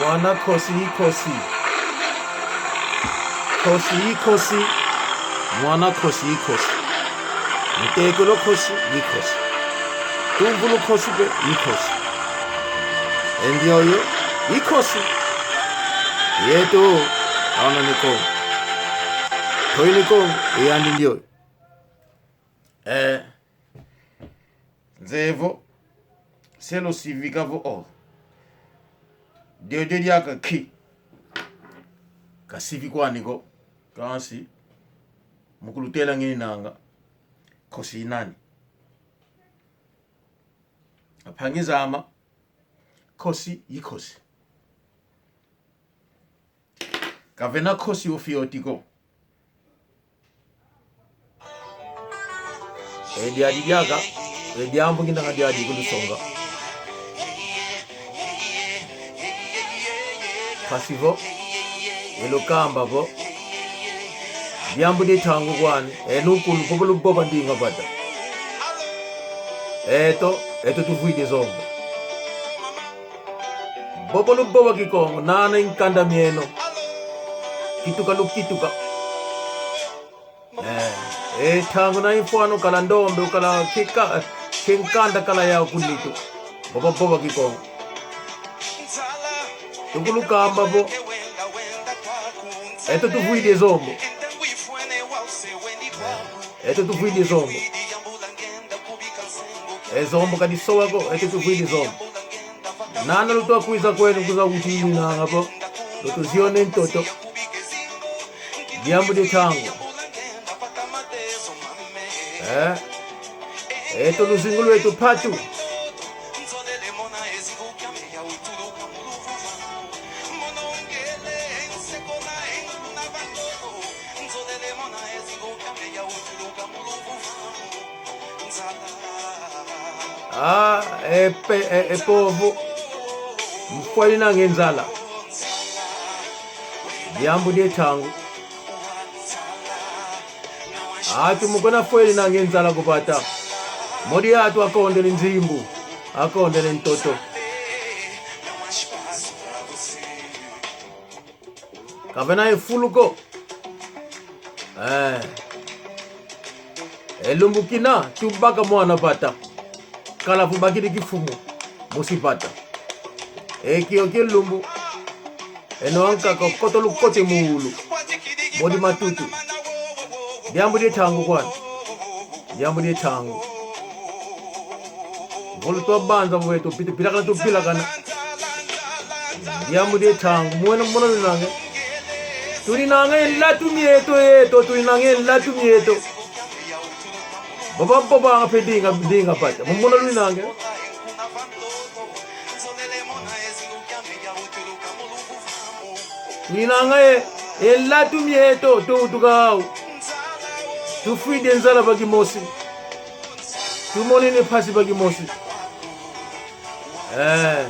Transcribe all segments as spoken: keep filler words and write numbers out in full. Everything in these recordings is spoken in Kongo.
Mwana nkosi i nkosi. Nkosi i nkosi. Mwana nkosi i nkosi. Ntekelo nkosi i nkosi. Tumvulu nkosi mpe i nkosi. E ndioyo i nkosi yeto, ana ne Kongo. Toyi ne Kongo, e yandi ndioyo. Eh, nzeye vo, se lusivika vo, oh, diodio diaka nki? Ka sivi kwani ko, kansi mu kulutela ngininanga, nkosi i nani? Ampangi zame, nkosi i nkosi. Ka vena nkosi wa fioti ko. E diadi diaka, e diambu nginanga diadi kulusonga. Mpasi vo, e lukamba vo, diambu dia ntangu kwani, e nukulu, bobo luvova ndinga vata. Eto, eto tuvwidi e zombo. Bobo luvova Kikongo, nana e nkanda mieno. Kituka lukituka. Eh, e ntangu na mfwana ukala ndombe, ukala kika-, kinkanda kala ya ku nitu. Bobo vova Kikongo. Tukulukamba vo, eto tuvwidi e zombo. Eto tuvwidi e zombo. E zombo ka disoba ko, eto tuvwidi e zombo. Nana lutwa kwiza kweno kwiza kutwinanga vo, lutuziona e ntoto. Diambu dia ntangu. Eh? Eto luzingu lweto mpatu. Ah, e pe-, e, e povo. Mfwedi nanga e nzala. Diambu dia ntangu. Atu mu kuna fwedi nanga e nzala ku vata. Modi atu akondele nzimbu, akondele ntoto. Ka vena ye fulu ko. Eh. E lumbu kina, tubaka mwana vata. Kala vo bakidi kimfumu, musi vata. E kiokio lumbu, eno ankaka kota lukota mu wulu. Modi matutu. Diambu dia ntangu kwani. Diambu dia ntangu. Vo lutwa banza vo eto, pita-, pitakana tupitakana. Diambu dia ntangu. Mwena mona luninanga. Tuninanga e nlatu mieto yeto, tuninanga e nlatu mieto. Baba baba mpe ndinga, ndinga vata. Mumona luninanga. Tuninanga e, e nlatu mieto, tuwutuka awu. Tufwidi e nzala va kimosi. Tumonini mpasi va kimosi. Eh.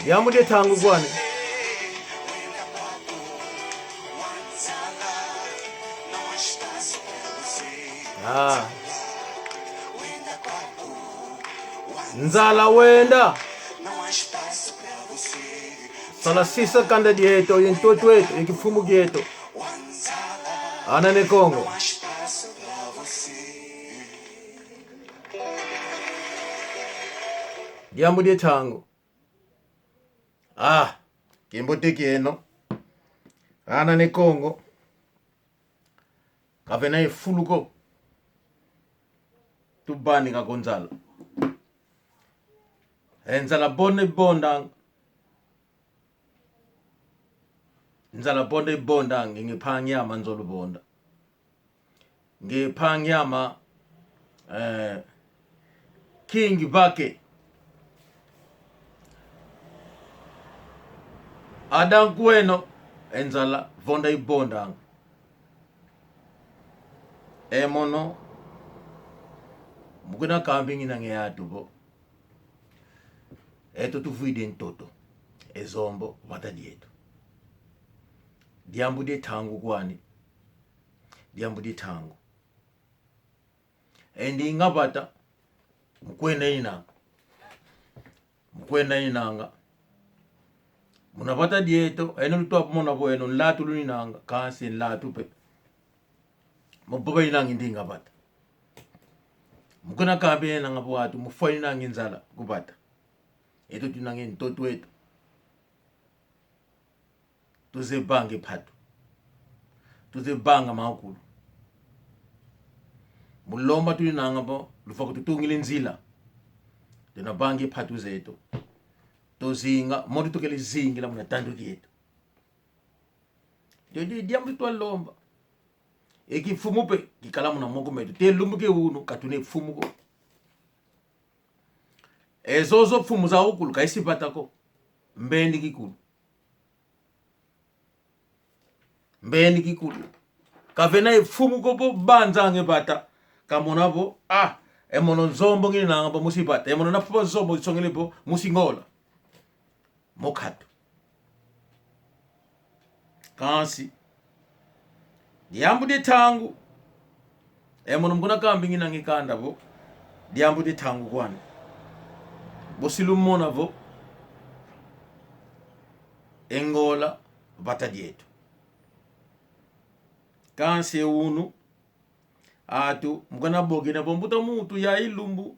Diambu dia ntangu kwani. Ah. Nzala wenda. Salasisa kanda dieto, ye ntoto eto, ye kimfumu kieto. Ana ne Kongo. Diambu dia ntangu. Ah, kiambote kieno. Ana ne Kongo. Ka vena ye fulu ko. Tuvanika ko nzala. E nzala vonda ivondanga. Nzala vonda ivondanga, nge mpangi ame nzolo vonda. Nge mpangi ame, eh, King Vake. Ada nkweno, e nzala vonda ivondanga. E mono, mu kuna kambi ngininanga e atu vo, eto tuvwidi e ntoto, e zombo vata dieto. Diambu dia ntangu kwani. Diambu dia ntangu. E ndinga vata, mu kwenda ina. Mu kwenda inanga. Muna vata dieto, eno lutwa mona vo eno nlatu luninanga, kansi nlatu mpe. Mu vova inanga ndinga vata. Mu kuna kamba inanga vo atu, mu fwa inanga nzala ku vata. Eto tunanga ntoto eto. Tuzeye vanga e mpatu. Tuzeye vanga mawu kulu. Mu lomba tuninanga vo, lufwa kututungila nzila. Tuna vanga e mpatu zeto. Tuzinga, mono tukele zingila muna tandu kieto. Dio di-, diambu twa lomba. E kimfumu mpe, kikala muna moko meto. Te lumbu kia unu, ka tuna e mfumu ko. E zozo mfumu zawu kulu, ka isi vata ko. Mbendi kikulu. Mbendi kikulu. Ka vena e mfumu ko vo banzanga e vata. Kamona vo, ah, e mono Nzombo ngininanga vo musi vata. E mono na Papa Nzombo nsongele vo musi Ngola. Mokatu. Kansi. Diambu dia ntangu. E mono mu kuna kamba ngininanga e kanda vo. Diambu dia ntangu kwandi. Bosi lumona vo. E Ngola vata dieto. Kansi e unu. Atu, mu kuna bokena vo mbuta muntu yayi lumbu.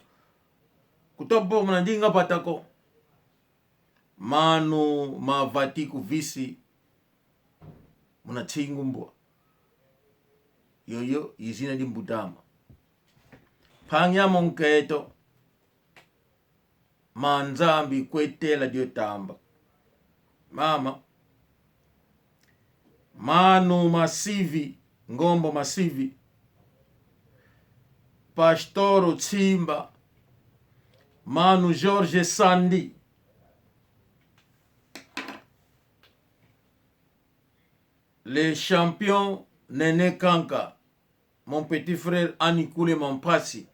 Kutwa vova muna ndinga vata ko. Manu mavati ku visi muna nsingu mbwa. Yoyo i zina di mbut'ama. Mpangi ame nkento. Ma Nzambi kwetela dio tamba. Mama. Manu Masivi, Ngombo Masivi. Pastor Tsimba. Manu George Sandi. Le champion Nene Kanka, mon petit frère Annie Kule Mampasi.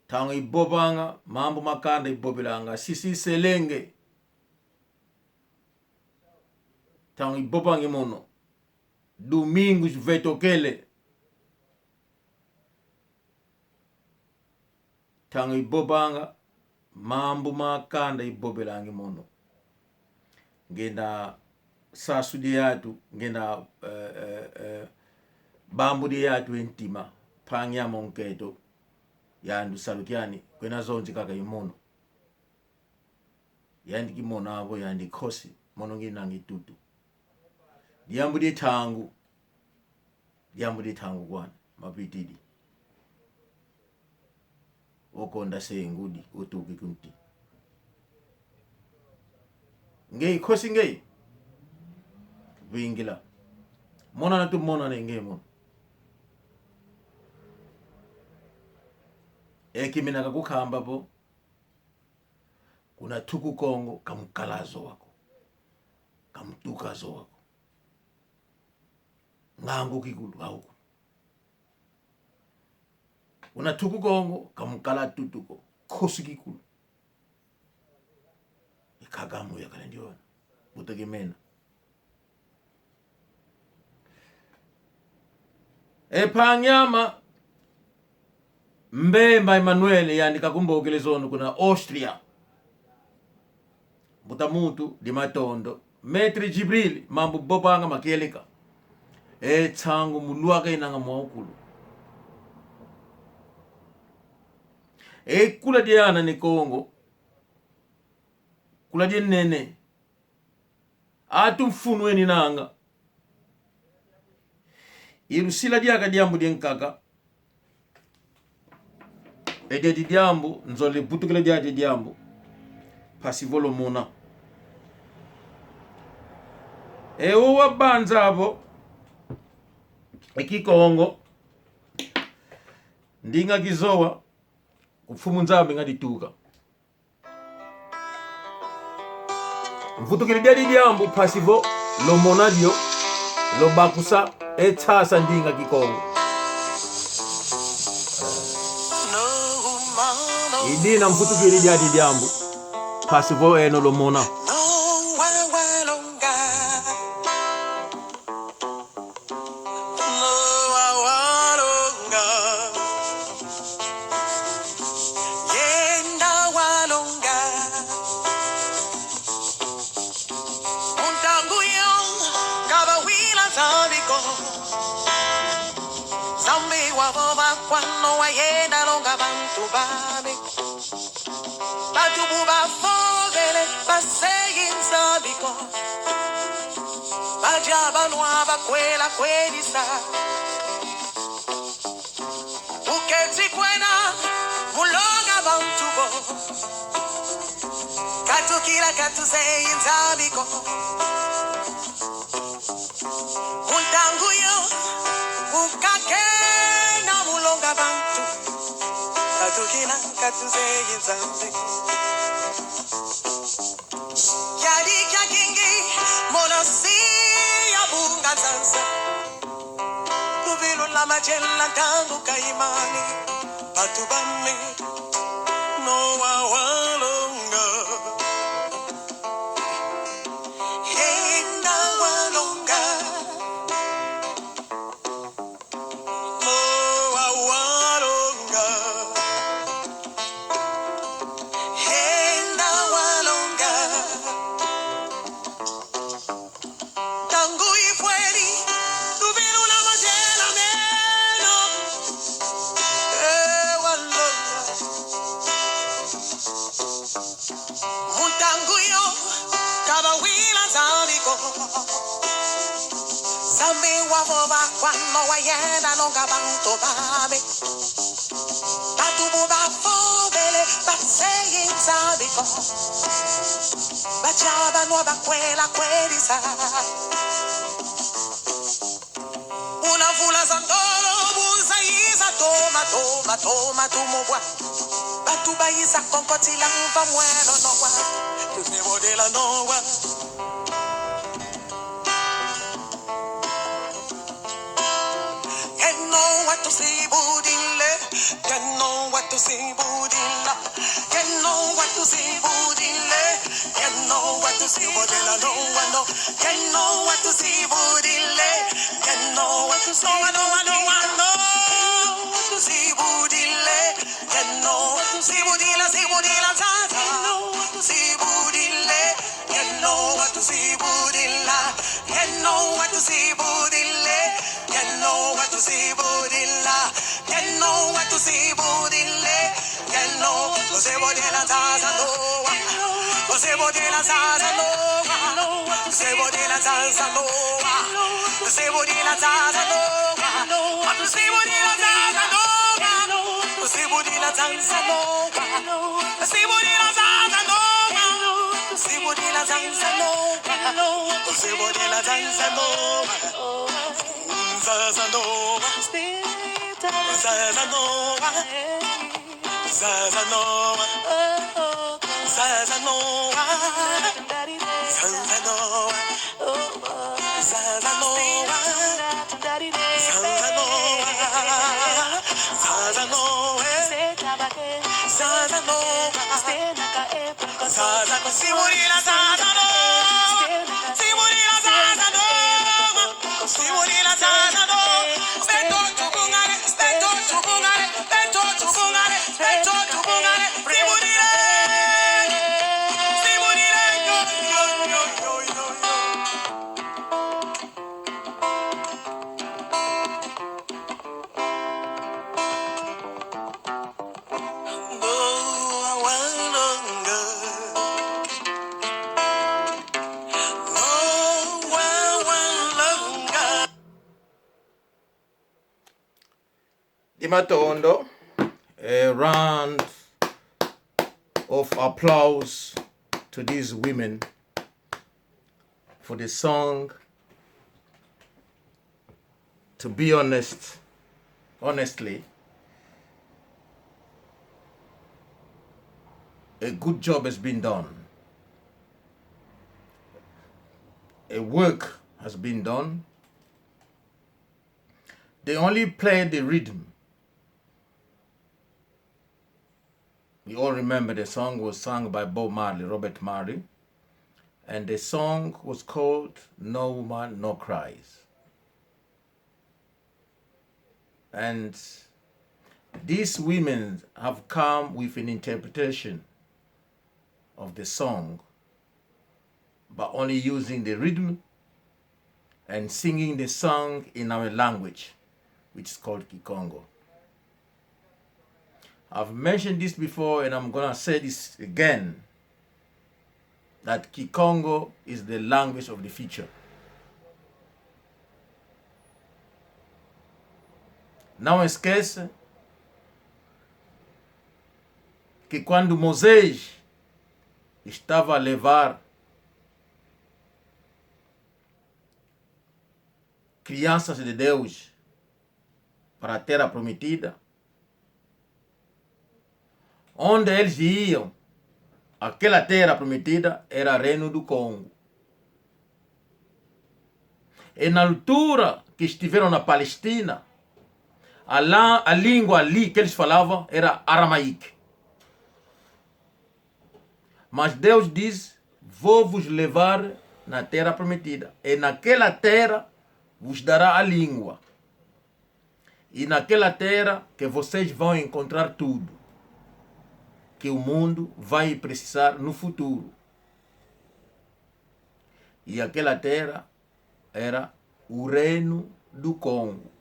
Ntangu ivovanga, mambu ma kanda ivovelanga, Sisi Selenge. Ntangu ivovanga mono, Domingos Vetokele. Ntangu ivovanga, mambu ma kanda ivovelanga mono. Ngienda sasu dia atu, ngienda, eh, eh, eh, bambu dia atu e ntima, mpangi ame nkento, yandi salu kiani, kwena zonzi kaka i mono. Yandi kimona vo yandi nkosi, mono ngininanga e tutu. Diambu dia ntangu. Diambu dia ntangu kwandi, mavitidi. Okonda se ngudi, otuki ku nti. Ngeye, nkosi ngeye. Vingila. Monana tumonane ngeye mono. E kimina kakukamba vo. Kuna tuku Kongo, ka mu kala zowa ko. Ka mu tuka zowa ko. Ngangu kikulu, ngangu kikulu. Una tuku Kongo, ka mu kala tutu ko. Nkosi kikulu. E kaka mu yakala ndiona. Buta kimena. E mpangi ame, Mbemba Emmanuel, yandi kakumbokele zono kuna Austria. Mbuta muntu, dia matondo. Maître Djibril, mambu vovanga makieleka. E nsangu mu lwaka inanga mwa ukulu. E kula dia ana Ne Kongo. Kula dia nene. Atu mfunu eninanga. I lusila diaka diambu dia nkaka. E diadi diambu, nzolele vutukila diadi diambu. Mpasi vo lumona. E o wabanza vo. E Kikongo. Ndinga kizowa. Ku Mfumu Nzambi nga dituka. Mvutukidi diadi diambu mpasi vo lumona dio, lubakusa e nsasa ndinga Kikongo. I dina mvutukidi diadi diambu mpasi vo eno lumona. Yenda walonga. Nzambi ko. Nzambi wavova kwa Noa yenda longa bantu bame. Bantu bu bavovele, bazeyi Nzambi ko. Badia, banwa, bakwela, kwelisa. Uketi kwena mu longa bantu bo. Katukila, katuzeyi Nzambi ko. Mu ntangu yo, ukakena mu longa bantu. Katukila, katuzeyi Nzambi ko. Kiadi kiakingi, mono si yabunga nzanza. Luvilula madiela ntangu kayimani, bantu bame, Noa walonga. Yenda walonga. Noa walonga. Yenda walonga. Ntangu ifweti, luvilula madiela meno. Eh, walonga. Mu ntangu yo, ka bawila Nzambi ko. Nzambi wavova kwa Noa yenda longa bantu bame. Bantu bu bavovele, bazeyi Nzambi ko. Badia, banwa, bakwela, kwelisa. Una mvula za ntolo bu zayiza toma, toma, toma, tumubwa. Bantu bayiza konkotila mva mweno Noa. Tuzibudila Noa. Ye Noa tuzibudile. Ye Noa tuzibudila. Ye Noa tuzibudile. Ye Noa tuzibudila, Noa, no. Ye Noa tuzibudile. Ye Noa tuzibudile. Noa, Noa, Noa, Noa. Tuzibudile. Ye Noa tuzibudila, zibudila, za, za. Tuzibudile. Ye Noa tuzibudila. Ye Noa tuzibudile. Ye Noa tuzibudila. Ye Noa tuzibudile. Ye Noa tuzibudila, za, za, Noa. Tuzibudila, za, za, Noa. Tuzibudila, za, za, Noa. Tuzibudila, za, za, Noa. Tuzibudila, za, za, Noa. Tuzibudila, za, za, Noa. Tuzibudila, za, za, Noa. Tuzibudila, za, za, Noa. Tuzibudila, za, za, Noa. Za, za, Noa. Za, za, Noa. Za, za, Noa. Za, za, Noa. Za, za, Noa. Za, za, Noa. Za, za, Noa. Za, za, Noa. Za, za, Noa. Za, za, Noa. Simulila, za, za, Noa. Simulila, za, za, Noa. Simulila, za, za, Noa. Beto tubungane, beto tubungane, beto tubungane, beto tubungane. Simulila. Simulila, yo, yo, yo. Di matondo, a round of applause to these women for the song. To be honest, honestly, a good job has been done. A work has been done. They only played the rhythm. We all remember the song was sung by Bob Marley, Robert Marley, and the song was called No Woman, No Cries. And these women have come with an interpretation of the song by only using the rhythm and singing the song in our language, which is called Kikongo. I've mentioned this before and I'm gonna say this again, that Kikongo is the language of the future. Não esquece que quando Moisés estava a levar crianças de Deus para a terra prometida, onde eles iam, aquela terra prometida era Reino do Congo. E na altura que estiveram na Palestina, a, la- a língua ali que eles falavam era aramaico. Mas Deus diz: "Vou vos levar na terra prometida, e naquela terra vos dará a língua. E naquela terra que vocês vão encontrar tudo que o mundo vai precisar no futuro." E aquela terra era o Reino do Congo.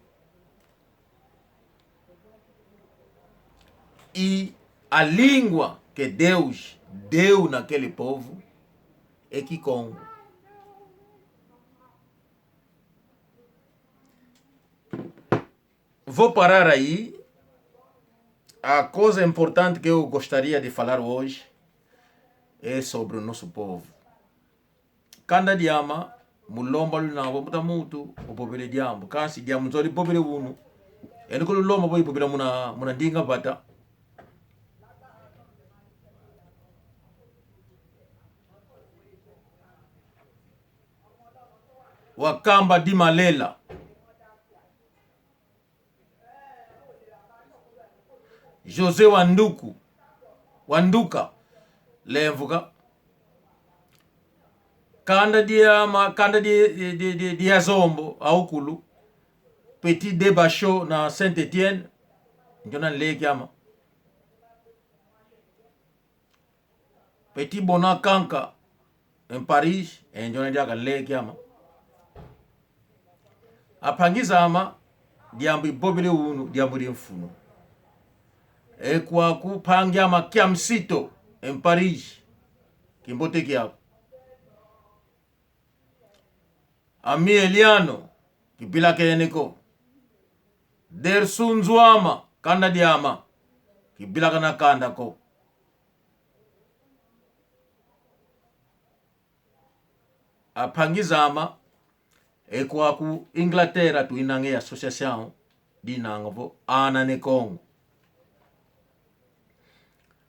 E a língua que Deus deu naquele povo é Kikongo. Vou parar aí. A coisa importante que eu gostaria de falar hoje é sobre o nosso povo. Kanda diame, mu lomba luna vo mbuta muntu, ovovele diambu. Kansi diambu nzolele vovela unu. Eno ko lulomba vo ivovela muna, muna ndinga vata. Wakamba Dimalela. José Wanduku, Wanduka, lemvuka. Kanda diame, kanda di, di, di, di, dia Zombo, Aukulu. Petit Debachot na Saint-Étienne, ndiona nleke ame. Petit Bona Kanka, em Paris, e ndiona diaka nleke ame. A mpangi zame, diambu ivovele unu, diambu dia mfunu. E kwaku mpangi ame Kiamsito, em Paris, kimbote kiaku. Ami Eliano, kivilakene ko. Dersu Nzuama, kanda diame, kivilakana kanda ko. A mpangi zame, e kwaku Inglaterra tuinanga ye association dinanga vo Ana ne Kongo.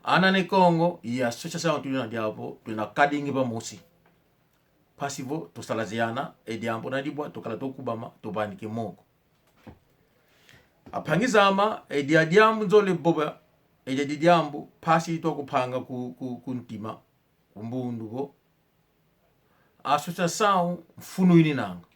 Ana ne Kongo i association tuina diavo, tuina kadingi va mosi. Mpasi vo tusalaziana, e diambu na dibwa, tukala tukubama, tuvanika moko. A mpangi zame, e dia diambu nzolele vova, e dia di diambu, mpasi twakuvanga ku, ku, ku ntima, ku mbundu vo association mfunu ininanga.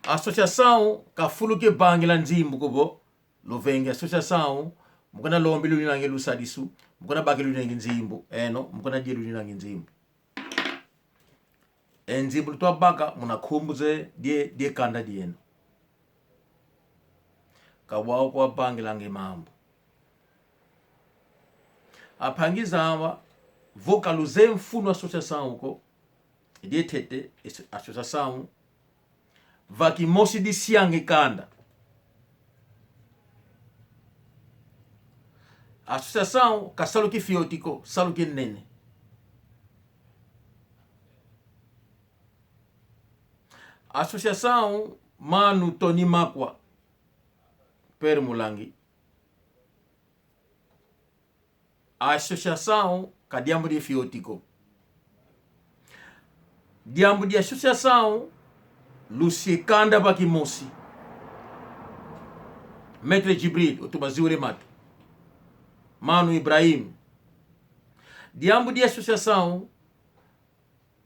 Association ka fulu kia vangila nzimbu ko vo, luvenge association, mu kuna lombi luninanga lusadisu, mu kuna baki luninanga nzimbu, eno, mu kuna dia luninanga nzimbu. E nzimbu lutwa baka muna nkumbu ze, die, die kanda dieno. Ka wau kwa vangilanga e mambu. A mpangi zame, vo ka luzeye mfunu association ko, die ntete, es-, association, va kimosi disianga e kanda. Association ka salu kia fioti ko, salu kia nene. Association, mano Tony Makwa, Père Mulangi. Association ka diambu dia fioti ko. Diambu dia association, lusia e kanda va kimosi. Maître Djibril, o toma ziwula e matu. Mano Ibrahim. Diambu dia association,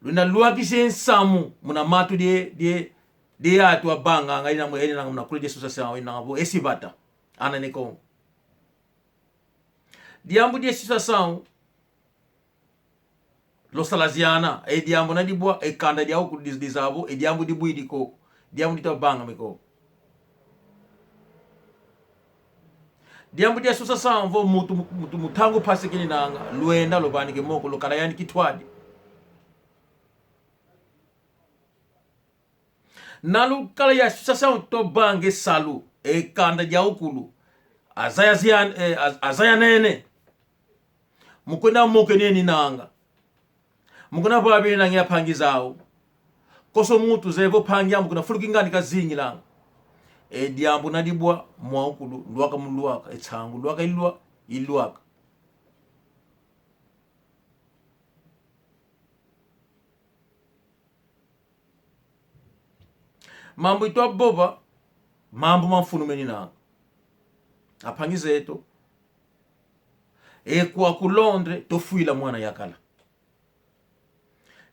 luna lwakisa e nsamu muna matu die, die, die atu avanganga, ina mu, ina muna kulu dia association, ina vo esi vata. Ana ne Kongo. Diambu dia association, Losalaziana, e diambu na dibwa, e kanda diawukulu diz-, dizaya vo, e diambu dibwidi ko, diambu ditwa vangama ko. Diambu dia associação vo muntu, muntu mu ntangu mpasi keninanga, lwenda lovanika e moko, lukala yani kintwadi. Na lukala ye associação twa vanga e salu, e kanda diawukulu, azaya zia-, eh, az-, azayanene. Mu kwenda moko keninanga. Mu kwenda vava bininanga ye ampangi zau. Konso muntu zeye vo mpangi ame kuna fulu kingandi kazingilanga. E diambu na dibwa, mwawukulu, lwaka mu lwaka, e nsangu, lwaka ilwa-, ilwaka. Mambu itwa vova, mambu ma mfunu meninanga. Ampangi zeto, e kwaku Londres, tufwila mwana yakala.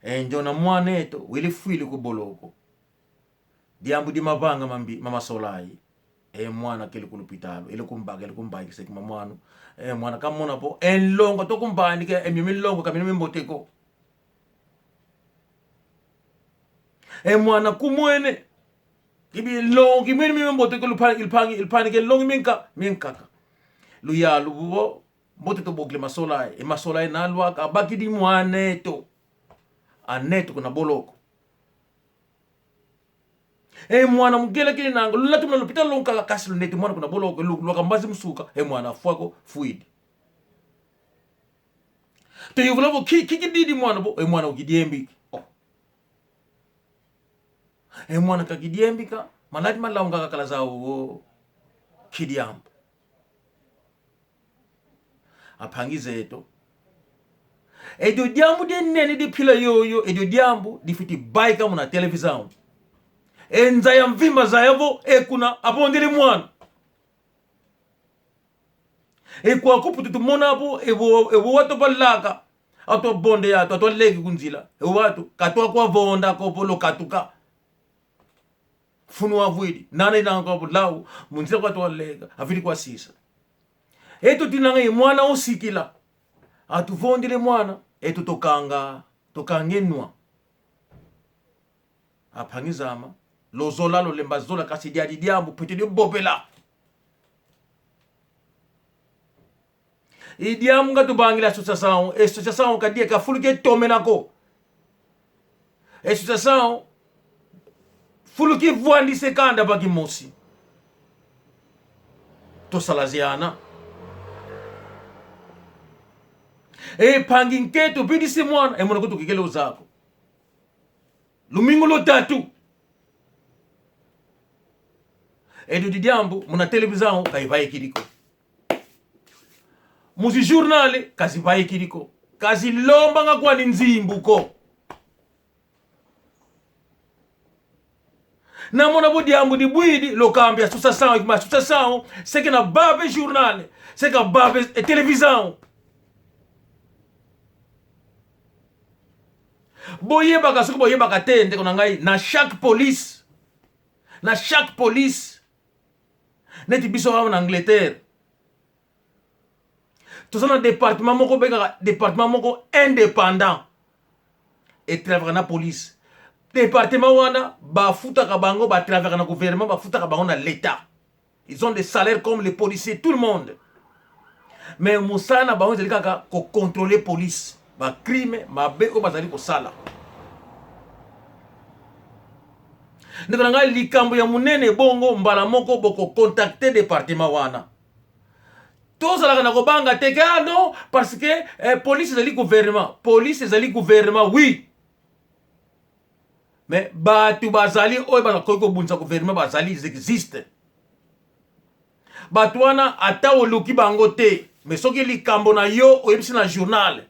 E ndiona mwan'eto, wele fwila ku boloko. Diambu di mavanga mambi, ma masolai. E mwana kele ku lupitalu, ele kumbaka, ele kumbakisa kima mwanu. E mwana kamona vo e nlongo twa kumbandika, e mio mi nlongo ka mina mi mbote ko. E mwana kumwene. Kibi nlongo kimwene mi mbote ko, lupa-, lupangi, lupangi ke nlongo mi nka-, mi nkaka. Luyalu vo, mbote tubokele masolai. E masolai na lwaka, abakidi mwan'eto. Anete kuna boloko. E mwana mu kele keninanga, lunati muna lupitalu lo nkaka, kansi lunete mwana kuna boloko, lu-, lwaka mbazi mu suka, e mwana fwa ko, fwidi. Tuyuvula vo nki, nki kididi mwana vo, e mwana ukidiembika. Oh. E mwana kakidiembika, maladi ma lau nga kakala zau vo, nki diambu. Ampangi zeto. E dio diambu dia nene dia mpila yoyo, e dio diambu difweti vaika muna televisão. E nza ya mvimba zaya vo, e kuna avondele mwana. E kwaku Mputu tumona vo, e vo, e vo wantu valaka. Wantu avonda, wantu, wantu aleki ku nzila. E wantu, ka twa kwa vonda ko vo lukatuka. Mfunu wavwidi, nana inanga kwa bulau, mu nzila kwa twaleka, avwidi kwa sisa. Eto twinanga ye mwana usikila. Atuvondele mwana, eto tukanga, tukanga e nwa. Ampangi zame, luzola, lulemba zola, kansi diadi diambu, mpete dio vovela. I diambu nga tuvangila associação, associação ka dia ka fulu kitomena ko. Associação fulu kivwandisa e kanda va kimosi. Tusalaziana. E mpangi nkento vidisi mwana, e mwana kutu kikele uzaya ko. Lumingu lwa tatu. E dio di diambu, muna televisão, ka ivaikidi ko. Mu zi jornal, ka zivaikidi ko. Ka zilombanga kwani nzimbu ko. Na mona vo diambu dibwidi, lukamba associação, kuma associação, se kena vava e jornal, se kena vava e televisão. Bo yebaka, soki bo yebaka te, ndeko na ngai, na chaque police, na chaque police, neti biso awa na Angleterre, toza na département moko, bengaka département moko indépendant. E travaillaka na police. Département wana, bafutaka bango, ba travaillaka na gouvernement, bafutaka bango na l'État. Ils ont des salaires comme les policiers, tout le monde. Mais mosala na bango ezali kaka ko contrôler police. Ba crime, mabe oyo bazali kosala. Ndeko na ngai, likambo ya monene bongo, mbala moko boko contacter département wana. Tozalaka na kobanga te ke, ah non, parce que, eh, police ezali gouvernement. Police ezali gouvernement, oui. Mais bato bazali oyo bakoki kobundisa gouvernement, bazali, ils existent. Bato wana ata oluki bango te, mais soki likambo na yo oyebisi na journal,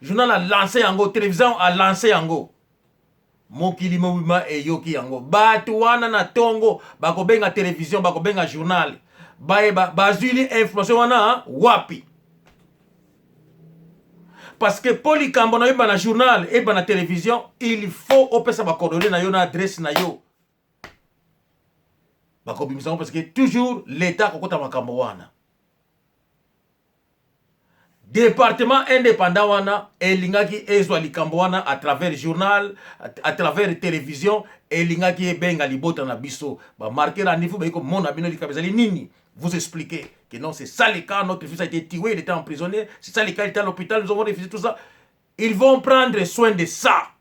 journal a lancer yango, télévision a lancer yango, mokili mobimba eyoki yango. Bato wana na tongo, bakobenga télévision, bakobenga journal. Baye ba-, bazwili information wana wapi? Parce que po likambo na yo ebanda na journal, ebanda na télévision, il faut opesa ba coordonnées na yo na adresse na yo. Bakobimisa yango parce que toujours l'État akokota makambo wana. Département indépendant wana elingaki ezwa likambo wana à travers journal, à, à travers télévision, elingaki ebenga libota na biso. Ba marquer rendez-vous, baye komona bino likambo ezali nini. Vous expliquer que non, c'est ça le cas, notre fils a été tué, il était emprisonné, c'est ça le cas, il était à l'hôpital, nous avons refusé tout ça. Ils vont prendre soin de ça.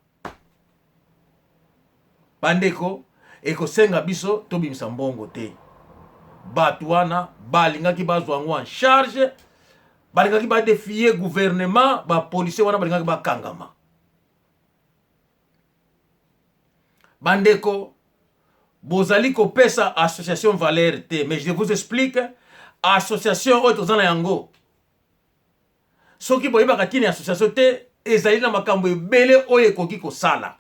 Bandeko, ekosenga biso tobimisa mbongo te. Bato wana balingaki bazwa yango en charge, balingaki ba défier gouvernement, ba policiers wana balingaki bakangama. Bandeko, bozali kopesa association valeur te, mais je vous explique, association oyo toza na yango, soki boyebaka ntina ya association te, ezali na makambo ebele oyo ekoki kosala.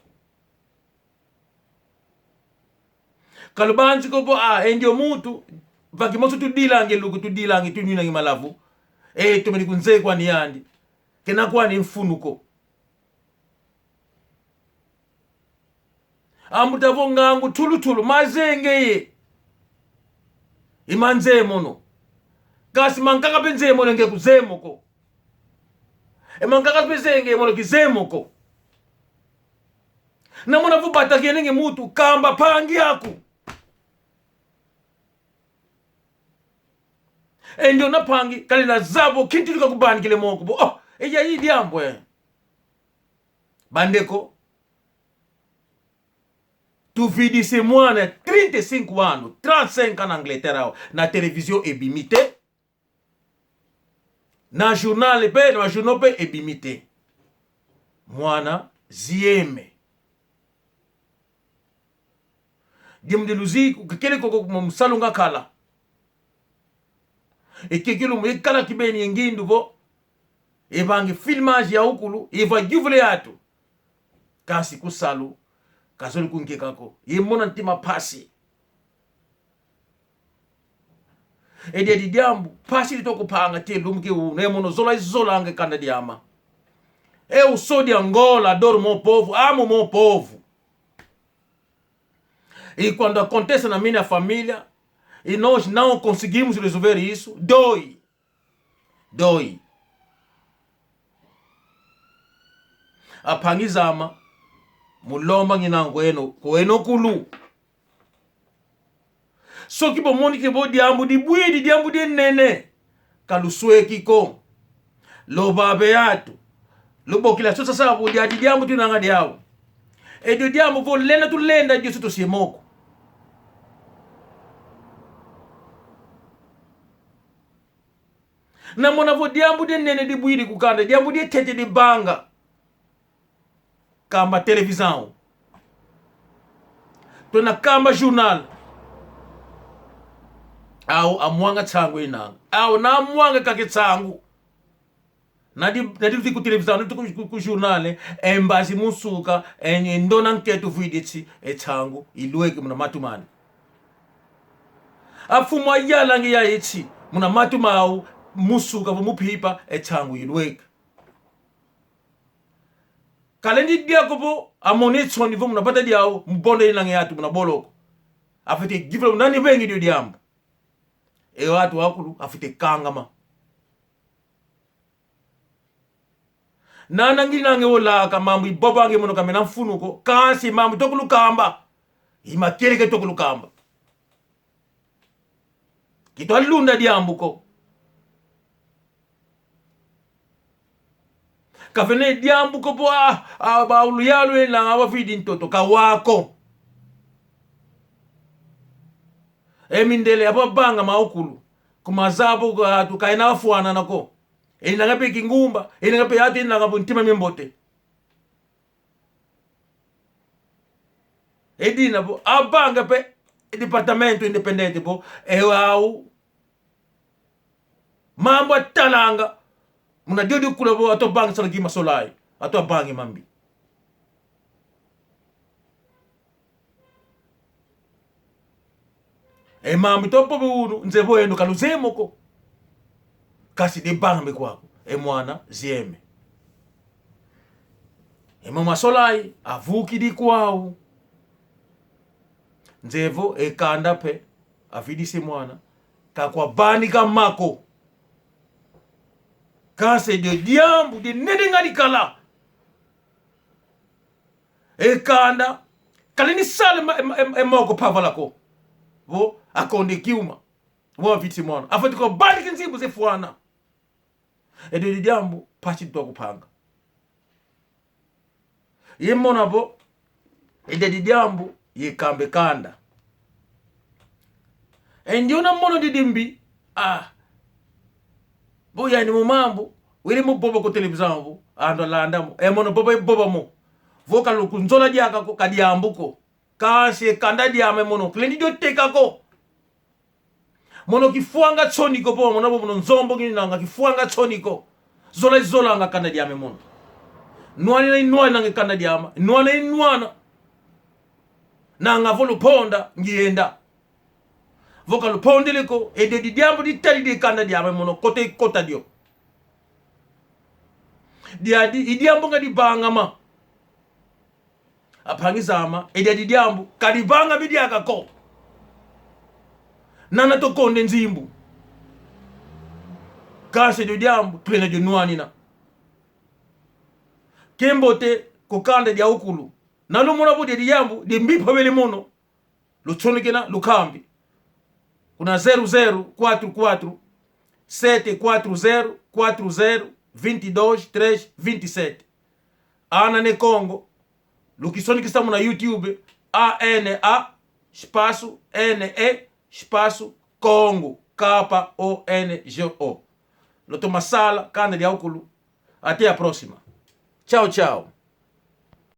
Kalubanzi ko bo, ah, endio mutu, vaki mosu tudilange luku, tudilange, tunwinange malavu. Eh, tumeni kunze kwani yandi. Kena kwani mfunu ko. Ambuta vo ngangu tulu tulu, mazenge ye. Ima nze mono. Kasi mankaka mpe nze mono nge kuzemo ko. E mankaka mpe zenge mono kizemo ko. Na mona vo bata kienenge mutu, kamba mpangi aku. E ndio na mpangi, kali na zabo, kintu tuka kubanikile moko bo. Oh, e ya idi ambwe. Bandeko, tuvidise mwana trinta e cinco anos, trente-cinq ans na Angleterre awa, na télévision ebimi te, na journal mpe, na journaux mpe ebimi te. Mwana zieme. Dimu de luzi, kekele koko mu salu nga kala. E kekele mu e kala kibeni ye ngindu vo e vangi filmage ya ukulu, e va yuvula atu. Kasi ku salu, kazoli kunkeka ko. Ye mona ntima mpasi. E dia di diambu, mpasi di toko panga te lumbu kia unu, e mono zola izola nge kanda diama. Eu sou de Angola, adoro meu povo, amo meu povo. E quando acontece na minha família, e nós não conseguimos resolver isso, dói. Dói. Ampangi zama, mu lomba ngina kweno, kweno kulu. Soki bo moni ke vo diambu dibwidi, diambu dia nene, ka lusweki ko. Lobabila atu. Lubokila sosa sa vo dia di diambu tunanga diau. E dio diambu vo lenda tulenda dio suto sie moko. Na mona vo diambu dia nene dibwidi ku kanda, diambu dia ntete divanga. Kamba televisão. Tuna kamba jornal. Au amwanga nsangu inanga. Au na amwanga kaka nsangu. Na di, na di ku televisão, na di ku, ku, ku jornal, eh, e mbazi mu nsuka, eh, ndona nkento vwidi nsi, e nsangu ilweke muna matu mandi. Amfumu ayalangi ya nsi, muna matu mau, mu nsuka vo mu mpimpa, e nsangu ilweke. Kalendi dia ko vo amoni nsoni vo muna vata diau, mu bonda inanga atu muna boloko. Afwete yuvula nani vengi dio diambu. E atu akulu, afwete kangama. Nana nginanga olaka mambu ivovangi mono ka mena mfunu ko, kansi mambu toko lukamba. I makieleka toko lukamba. Kitwa lunda diambu ko. Ka vena diambu ko vo, ah, ah, ba luyalu ena nga wavidi ntoto, ka wau ko. E mindele avo avanga mawu kulu. Kuma zabo kwa atu ka ena afwanana ko. Enanga mpe kingumba, enanga mpe atu enanga vo ntima mia mbote. E dina vo, avanga mpe departamento independente vo, e wau mambu atalanga, muna dio diokula vo atu avanga sala ki masolai, atu avangi mambi. E mambu tovova unu, nze vo eno ka luzeye mo ko. Kansi divanga mpe kwaku, e mwana, zieme. E mama Solai avukidi kwau. Nze vo e kanda mpe avidisi mwana, ka kwavanika ma ko. Kansi dio diambu di nene nga dikala. E kanda, kalendi sala e ma-, e ma-, e ma-, e moko mpavala ko. Vo akonda e kiuma. Vo avitisi mwana. Afwete ko bali kinzimbu ze fwana. E dio diambu, mpasi twa kupanga. Ye mona vo, e dio diambu, ye kamba e kanda. E ndiona mono didi mbi, ah. Vo yani mu mambu, wele mu vova ku televisão vo, ando landa mo. E mono vova, e vova mo. Vo ka lukunzola diaka ko, ka diambu ko. Kansi e kanda diame mono, kilendi dio teka ko. Mono kifwanga nsoni ko vo, mono vo mono Nzombo ngininanga, kifwanga nsoni ko. Zola izolanga kanda diame mono. Nwanina inwaninanga kanda diame. Nwana inwana. Nanga vo lumponda, ngienda. Vo ka lumpondele ko, e dio diambu ditadidi e kanda diame mono, kota ikota dio. Diadi, i diambu nga divangama. Ampangi zame, e dio diambu, ka divangami diaka ko. Nana tukonda e nzimbu. Kansi e dio diambu, tulenda dio nwanina. Kiambote, ku kanda diawukulu. Na lumona vo dio diambu, di mbi mpavele mono. Lutsonekena, lukambi. Kuna zero zero quatro quatro, sete quatro zero, quatro zero, vinte e dois, três, vinte e sete. Ana Ne Kongo. Lukisonekesa muna YouTube, A N A, espaço, N E, espaço, Kongo, K O N G O. Lutoma sala, kanda diawukulu. Até a próxima. Tchau, tchau.